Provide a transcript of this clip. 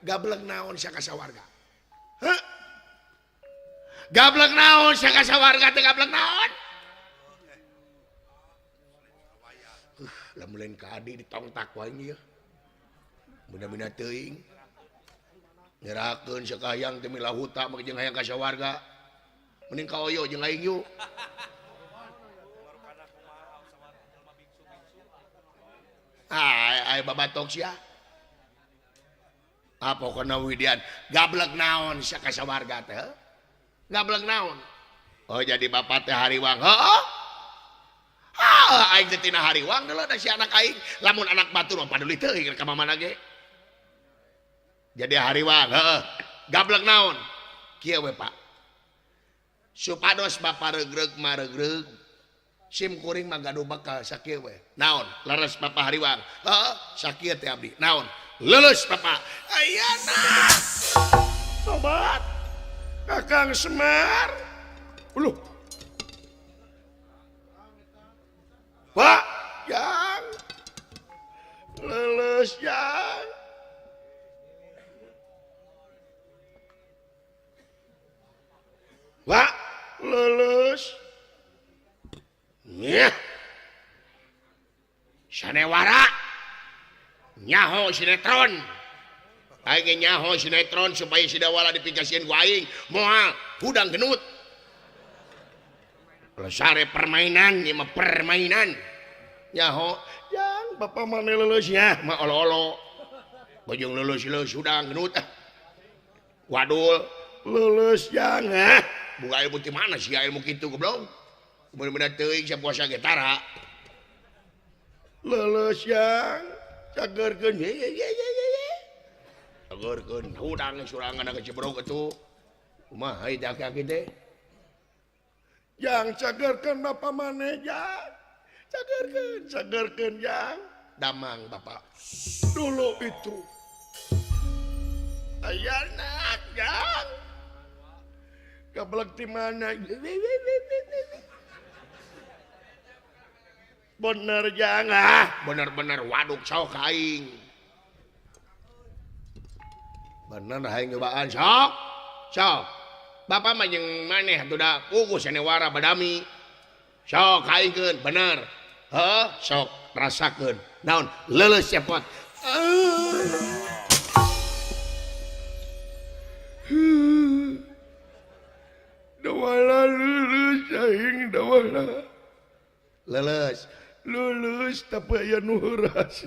Gablek naon sia ka sawarga? Heh? Gablek naon sia ka sawarga teh gablek naon? Lamun lain ka adi ditongtak wae ieu. Benda-benda teuing. Nyerahkeun sakahayang teh milah huta mah jeung hayang ka sawarga. Mending ka oyo jeung aing yuk. Ah, ay babatok sia. Ah, pokona Widian gablek naon sia ka sawarga teh? Gablek naon? Oh, jadi bapak teh hariwang. Heeh. Ah, aing teh tina hariwang deuleu da si anak aing. Lamun anak batur mah paduli teuing ka mamana ge. Jadi hariwang, heeh. Gablek naon? Kieu we, Pak. Supados bapak regreg maregreg. Sim kuring mah gaduh bekal sakieu we. Naon? Leres bapak hariwang. Heeh, sakieu teh abdi. Naon? Lulus bapak. Ayana. Tobat. Kakang Semar. Uluh. Pak, yang lulus yang. Pak, lulus. Nyah. Sanewara. Nyaho sinetron. Aing nyaho sinetron supaya sidawala dipikasieun ku aing. Moal hudang genut. Sare permainan ieu mah permainan. Nyaho, yang bapak maneh lulus nya mah olo-olo. Bojong lulus-lulus hudang genut. Wadul lulus yang ah. Buka ilmu ti mana sih ilmu kitu goblok. Bener-bener teuing sia puasa ge tara. Lulus yang cagerkeun ye ye ye ye ye. Cagerkeun hudang surangan ka Ciberog atuh. Kumaha ieu teh aki-aki teh? Yang cagerkeun bapak maneh jang. Cagerkeun, cagerkeun jang. Damang bapak. Dulu itu. Ayana jang. Gablek ti mana? Bener jang ah, bener-bener waduk sok aing. Bener aing nyobaan sok. Sok. Bapak mah jeung maneh atuh da puguh sanewara badami. Sok aingkeun bener. Heuh, sok rasakeun. Naon? Leuleus cepot. Dawala lulus aing dawala. Lulus. Lulus tapi aya nu heuras.